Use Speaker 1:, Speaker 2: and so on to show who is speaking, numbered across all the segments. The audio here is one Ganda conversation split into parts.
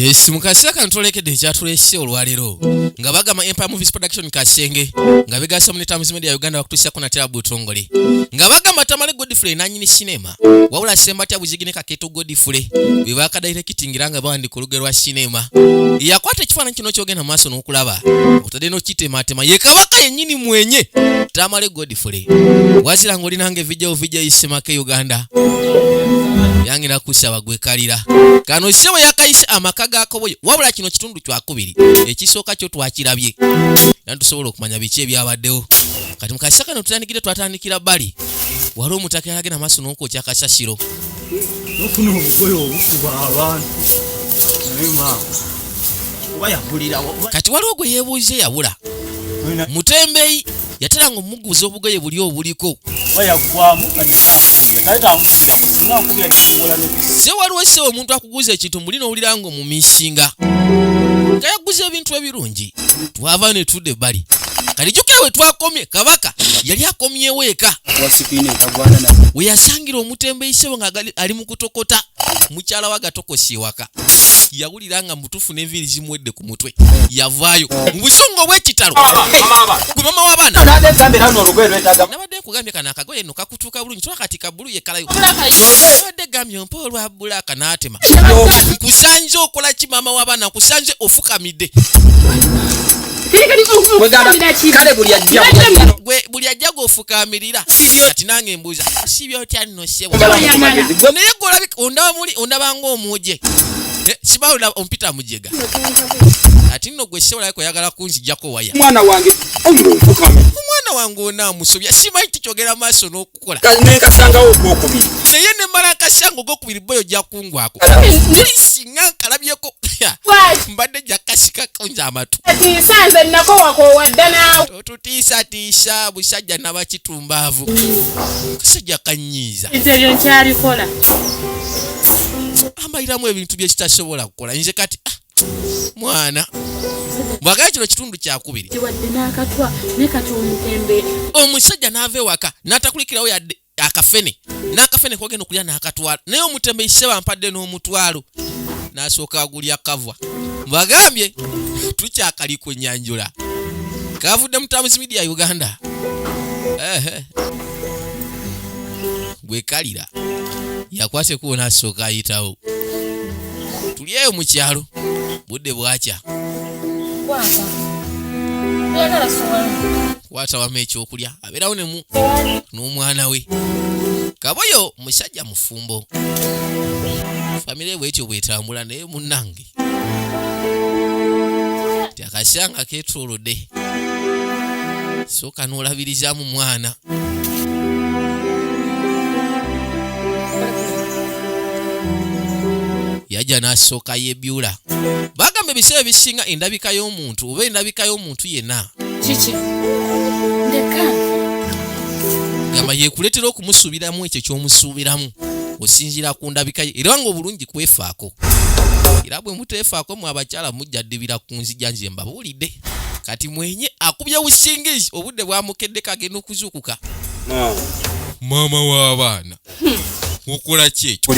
Speaker 1: Yes, mu kaseera kano twolekedde ekyatuleese olwaleero nga bagamba Empire Movies Production Kasenge nga begaasa mu ne Times Media Uganda bakutuusaako natera butongole nga bagamba Tamale Godfrey nanyini sinema wabula Ssembatya Buzigi ne Kakeeto Godfrey be bakadairekitingira nga bawandika olugero lwa sinema. Yakwata ekifaananyi kino kyogenda mu maaso n'okulaba otadde n'okitematema ye kabaka yennyini mwenye Tamale Godfrey. Wazira ng'olinanga evijja ovijja Isemake Uganda yangira kusaba gwekalira kano ssebo yakayise amaka ga koboyo wabula kino kitundu kyakubiri ekisooka kyo twakirabye era tusobola okumanya biki ebyabaddewo. Kati mu kaseera kano tutandikire twatandikira bbali wali omutaka yalagenda maaso n'okwokya kasasiro.
Speaker 2: Nofuna obugoye obukuba abantu naye maama oba yabulirawo.
Speaker 1: Kati waliwo gwe yeebuuza eyabula mutembeyi yateranga omuguza obugoye buli obuliko. Se waliwo se omuntu akuguza ekintu muli n'owulira nga omumisinga nga yaguza ebintu ebirungi. Twava ne tudda ebbali. Kati jjukira we twakomye kabaka yali akomyewo eka we yasangira omutembeyi ssebo nga ali mu kutokota mukyala we agatokosa ewaka. Yawulira nga mutuufu n'enviiri zimuwedde ku mutwe yavaayo mu busungu obw'ekitalo. Gwe mama w'abaana nabadde nkugambye kano akagoye nno kakutuuka bulungi tola kati ka bbulu ye kalayo. Nabadde gambye ompa olwa bbulaaka n'atema. Nkusanze okola ki maama w'abaana nkusanze ofukamidde. Gwe buli ajja gw'ofukamirira kati nange mbuuza sibye otya nno ssebo. Naye gwe olabika ondaba muli ondaba ng'omuje. Siba ompita mujega. Ati nno gwe ssebo olabika oyagala kunzijjako waya.
Speaker 3: Mwana wange omufukami.
Speaker 1: Omwana wange onaamusobya simanyi kikyogera maaso n'okukola.
Speaker 3: Nenkasangawo ogwokubiri.
Speaker 1: Naye ne mmala nkasanga ogwokubiri boyo ojja kungwako. Singa nkalabyeko. Mbadde nja kasikako nze amatu.
Speaker 4: Tiisa nze nakowakoowa dda naawe.
Speaker 1: Totutiisatiisa busajja nabakitumbaavu. Kasajja kannyiiza.
Speaker 4: Nze ebyo nkyabikola.
Speaker 1: Ambaliramu ebintu bye kitasobola kukola. Nze kati mwana. Bwagala kino kitundu kyakubiri.
Speaker 4: Wadde n'akatwa ne kati omutembe.
Speaker 1: Omusajja n'ava ewaka n'atakulikirawo yadde akafene. N'akafene kogenda okulya n'akatwala. Naye omutembe isse bampadde n'omutwalo. N'asooka agulya kavwa. Mbagambye tukyakali ku nnyanjula. Kavudde mu Times Media Uganda. Gwe kalira. Yakwata ekkubo n'asooka ayitawo. Tuli eyo mu kyalo. Budde bwakya. Kwata wama ekyokulya. Abeerawo ne n'omwana we. Kaboyo musajja mufumbo. Famire bwetyo bwetambula naye munnange. Ti akasanga keetoolodde. Sooka n'olabirizaamu mwana. Yajja n'asooka yebyula. Bagamba ebiseera ebisinga endabika y'omuntu oba endabika y'omuntu yenna.
Speaker 4: Kiki? Ndeka.
Speaker 1: Gamba yekuleetera okumusuubiramu ekyo ky'omusuubiramu. Osinziira ku ndabika ye era ng'obulungi kwefaako. Era bwe muteefaako mwe abakyala mujja ddibira ku nzija nze mbabuulidde. Kati mwenye akubye busingizi obudde bwamukeddeko agenda okuzuukuka. Maama w'abaana. Okola ki ekyo?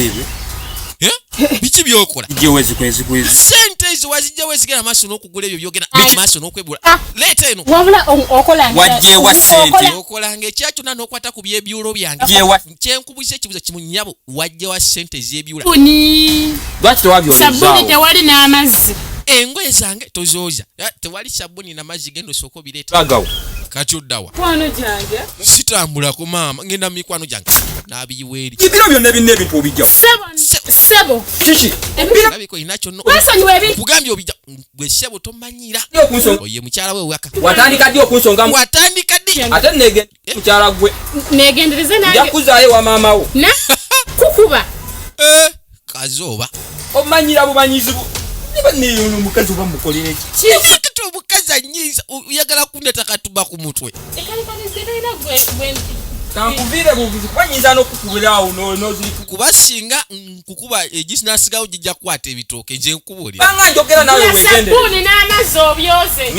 Speaker 1: Biki by'okola? Ssente ezo wazijjawo ezigenda maaso n'okugula ebyo by'ogenda maaso n'okwegula. Leeta eno.
Speaker 4: Wabula okolanga
Speaker 3: Wajjewa ssente.
Speaker 1: Okolanga ekya kyonna n'okwata ku by'ebyulo byange. Kye nkubuuza ekibuuzo kimu nnyabo, wajjewa ssente ez'ebyula?
Speaker 3: Lwaki tewabyolezaawo?
Speaker 4: Sabbuuni tewali n'amazzi.
Speaker 1: Engoye zange tozooza. Tewali sabbuuni n'amazzi, genda osooke obireete.
Speaker 3: Bagawo.
Speaker 1: Kati oddawa?
Speaker 4: Mikwano gyange.
Speaker 1: Sitambulako maama, ngenda mu mikwano gyange. N'abiyiwa eri.
Speaker 3: Ebiro byonna ebirina ebintu obijjawo.
Speaker 4: Ssebo, ssebo.
Speaker 3: Kiki?
Speaker 1: Labika olina kyonna.
Speaker 4: Weesonyiwe ebintu.
Speaker 1: Nkugambye obijja. Gwe ssebo tomanyira. Oye mukyala we waka.
Speaker 3: Watandika ddi okunsonga?
Speaker 1: Watandika ddi?
Speaker 3: Ate neegende mukyala gwe.
Speaker 4: Neegendereze nange.
Speaker 3: Nja kuzaayo wa maama wo.
Speaker 4: Na kukuba.
Speaker 1: Kazooba.
Speaker 3: Omanyira bumanyizi bu. Niba neyo omukazi oba mukolere ki?
Speaker 1: Kati omukazi anyiiza, oyagala kundeeta katuba ku mutwe.
Speaker 3: Kankuviire buvizi kuba nnyinza n'okukubira awo n'ozirika.
Speaker 1: Kuba singa nkukuba eginasigawo gijja kukwata ebitooke nze nkubuulira.
Speaker 3: Banga njogera naawe weegendere.
Speaker 4: Sabbuuni n'amazzi obyoze.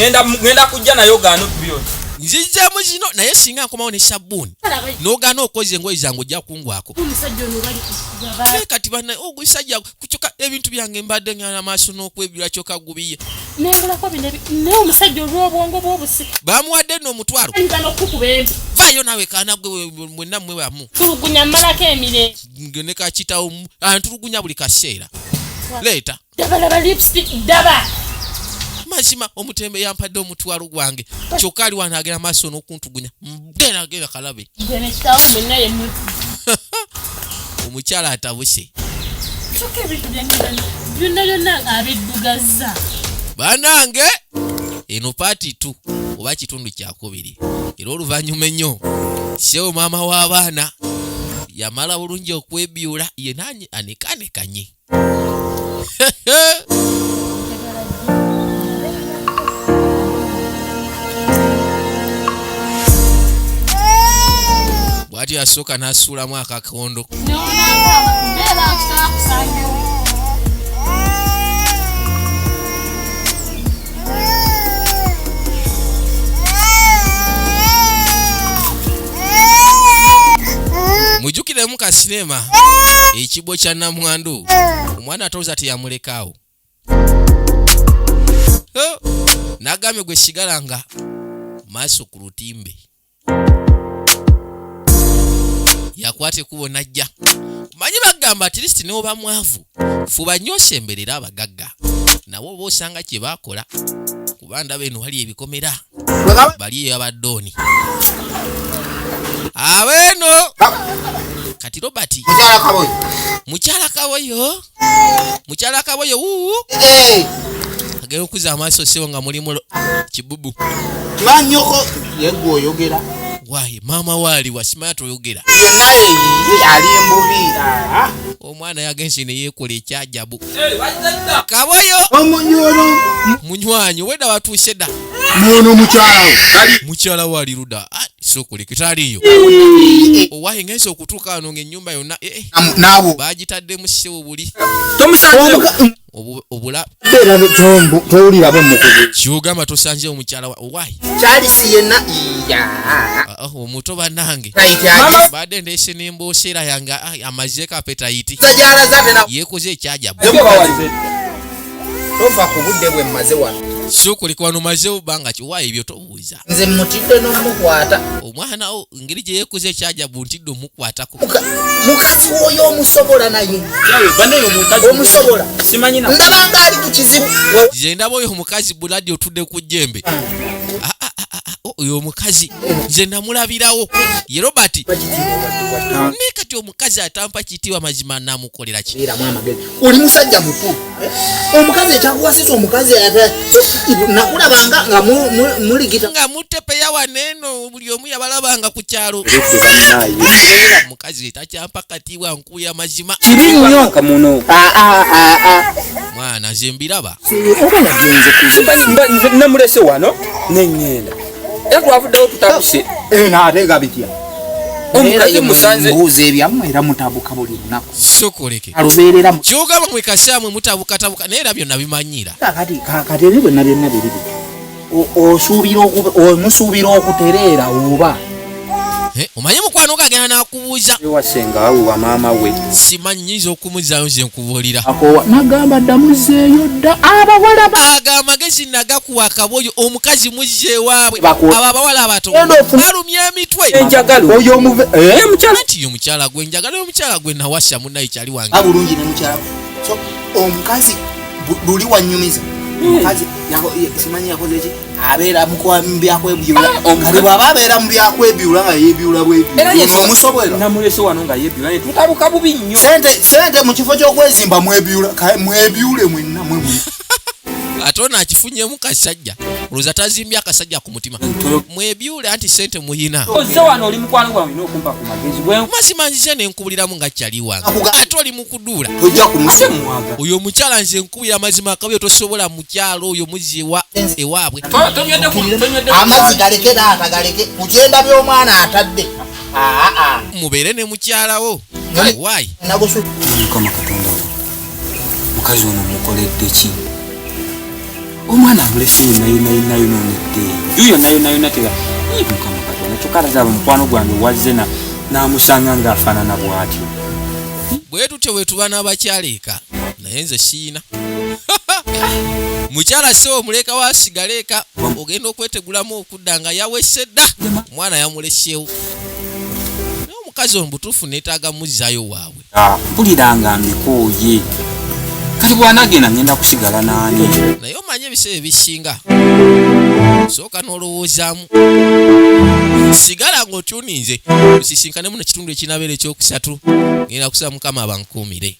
Speaker 3: Ngenda kujja nayo gaano byoze.
Speaker 1: Nzijjamu zino, naye singa nkomawo ne sabbuuni n'ogaana okwoza engoye zange, ojja kungwako.
Speaker 4: Omusajja ono bali kugaba.
Speaker 1: Naye kati banna, ogusajja kyokka ebintu byange mbadde ngana maaso n'okwebyula, kyokka gubiye.
Speaker 4: Nengulako bino naye omusajja olw'obwongo bw'obusi
Speaker 1: Bamuwadde nno 500.
Speaker 4: Ayinza n'okukuba empi.
Speaker 1: Vaayo naawe kaana gwe, mwenna mmwe bamu.
Speaker 4: Tulugunya mmalako emirembe.
Speaker 1: Ne kakitawo antulugunya buli kaseera, leeta.
Speaker 4: Daba, laba lipstick, daba.
Speaker 1: Mazima omutembe yampadde 500 gwange, kyokka ali wano agenda maaso n'okuntugunya. Genda, genda kalabe.
Speaker 4: Gwe ne kitaawo mwenna ye
Speaker 1: Omukyala atabuse.
Speaker 4: Kyokka ebintu byange byonna byonna abiddugazza.
Speaker 1: Banange, eno part 2 oba kitundu kyakubiri, era oluvannyuma ennyo sewo maama w'abaana yamala bulungi okwebyula yenna anekanekanye. Bw'atyo yasooka n'asuulamu akakondo.
Speaker 4: Mbeera kitala kusangewo.
Speaker 1: Mujjukiremu ka sinema Ekibbo kya Namwandu, omwana atooza teyamulekaawo. N'agambye gwe sigala nga maaso ku lutimbe, yakwata ekkubo n'ajja. Manyi bagamba at least n'oba mwavu, fuba nnyo osemberera abagagga, nabo oba osanga kye baakola, kuba ndaba eno wali ebikomera bali eyo abaddooni abeeno. Kati Robert.
Speaker 5: Mukyala Kaboyo.
Speaker 1: Mukyala Kaboyo, mukyala Kaboyo, wuu. Agenda okuzza amaaso sewo nga mulimu kibubu.
Speaker 5: Kiba nnyoko yeggwe oyogera.
Speaker 1: Waayi maama, waali wasimanya toyogera.
Speaker 5: Yenna eyiye ali mbubi.
Speaker 1: Omwana yagenze ne yeekola ekyajabu. Kaboyo.
Speaker 5: Omunyolo.
Speaker 1: Munywanyi wedda watuuse dda.
Speaker 5: Muno mukyala we.
Speaker 1: Mukyala we ali ludda? Ah, sookuleke taliiyo. Owaye ngenze okutuuka wano ng'ennyumba yonna
Speaker 5: Naabo.
Speaker 1: Baagitaddemu ssewo buli
Speaker 3: Tomusanzeewo.
Speaker 1: Obula.
Speaker 5: Beera towulira bo mukubi.
Speaker 1: Kyogamba tosanze omukyala wa owaye?
Speaker 5: Charles yenna iya.
Speaker 1: Ah, ah, omuto bannange.
Speaker 5: Tayiti agi.
Speaker 1: Badde ndeese n'embooseera yange, amazeeko appetite.
Speaker 5: Sajalaza tena.
Speaker 1: Yeekoze ekyajabu.
Speaker 5: Tova ku budde bwe mmaze wano.
Speaker 1: Sookuleka wano mazeewo bbanga ki? Waaye ebyo tobuuza.
Speaker 5: Nze mutidde n'omukwata.
Speaker 1: Omwana wo engeri gye yeekoze ekyajabu ntidde omukwatako.
Speaker 5: Mukazi w'oyo omusobola naye. Omusobola.
Speaker 3: Simanyi na.
Speaker 5: Ndabanga ali ku kizibu.
Speaker 1: Nze ndaba oyo omukazi buladi otudde ku jjembe. Ah, ah, ah, ah, oh, oyo omukazi nze namulabirawo ye Robert, naye kati omukazi atampa kitiibwa, mazima namukolera ki?
Speaker 5: Beeramu amagezi. Oli musajja mukulu. Omukazi ekyakuwasisa omukazi nakulabanga nga muligita.
Speaker 1: Nga mutepeya waneeno, buli omu yabalabanga ku kyalo. Omukazi takyampa katiibwa, nkuya mazima.
Speaker 5: Kibi nnyo.
Speaker 3: Kamuno.
Speaker 5: Ah, ah, ah, ah.
Speaker 1: Mwana nze mbiraba.
Speaker 5: Oba yagenze kuzi.
Speaker 3: Simanyi nze namulese wano neŋŋenda. Era twavuddewo tutabuse.
Speaker 5: Naate bitya?
Speaker 3: Omukazi musanze.
Speaker 5: Mbuuza ebyammwe era mutabuka buli lunaku.
Speaker 1: Sokoleke.
Speaker 5: Alubeerera mu
Speaker 1: Kyogamba mwe kasaamwe mutabukatabuka, naye era byonna bimanyira.
Speaker 5: Kakati ebyo byonna byonna biri bitya? Osuubira omusuubira okutereera oba?
Speaker 1: Omanye mukwano gagenda nakubuuza.
Speaker 3: Ewasenga awe wa maama we.
Speaker 1: Simanyi nyinza okumuzaayo, nze nkubuulira.
Speaker 5: Akowa nagamba dda muzeeyo dda abawala ba
Speaker 1: Ago amagezi nagakuwa akaboyo, omukazi muzze ewaabwe. Abo abawala abato
Speaker 5: Genda
Speaker 1: balumya emitwe.
Speaker 3: Enjagalo.
Speaker 5: Oyo omuve
Speaker 3: Mukyala.
Speaker 1: Anti ye omukyala gwe njagala, omukyala gwe nawasa munaye kyali wange.
Speaker 5: Bulungi ne mukyala we. So omukazi luli wanyumiza omukazi simanyi yakoze ki, abeera mu byakwebyula. Kati bw'aba abeera mu byakwebyula nga yeebyula
Speaker 3: Era
Speaker 5: bwebyula
Speaker 3: ye
Speaker 5: omusobola.
Speaker 3: Namulese wano nga yeebyula naye tutabuka bubi nnyo.
Speaker 5: Sente mu kifo ky'okwezimba mwebyula mwebyule mwenna mwe mwe.
Speaker 1: Ate ono akifunyemu kasajja, olowooza tazimbye akasajja ku mutima. Mwebyule anti sente muyina.
Speaker 3: Ozze wano oli mukwano gwange, olina okumpa ku magezi bwe
Speaker 1: Mazima nzize nenkubuliramu nga kyali wange, ate oli mu kuduula.
Speaker 5: Tojja
Speaker 3: Ate
Speaker 5: kumusobola.
Speaker 3: muwaga.
Speaker 1: Oyo omukyala nze nkubira amazima akabuyo, tosobola mukyalo oyo muzzi ewaabwe.
Speaker 3: Tonywedde
Speaker 5: Amazzi galeke taata, galeke ku kyenda by'omwana atadde aa.
Speaker 1: Mubeere ne mukyalawo waayi.
Speaker 5: Nagusu.
Speaker 3: Mukama Katonda we, mukazi ono mukoledde ki? Omwana amulese yonna yonna yonna, yonoonedde enju yonna yonna yonna, tera Mukama Katonda, kyokka ate mukwano gwange wazze n'amusanga ng'afaanana bw'atyo.
Speaker 1: Bwe tutyo bwe tuba n'abakyala eka, naye nze siina mukyala. Se omuleka wasigala eka, ogenda okwetegulamu okudda nga yawese dda, omwana yamuleseewo. Naye omukazi ono butuufu neetaaga muzzaayo waabwe.
Speaker 3: Ah, mpulira nga mbikooye. Kati bw'anaagenda, ngenda kusigala naani?
Speaker 1: Naye omanye ebiseera ebisinga sooka n'olowoozaamu. Sigala ng'otyuninze, tusisinkane muno ekitundu ekinabeera ekyokusatu. Ngenda kusaba Mukama abankuumire.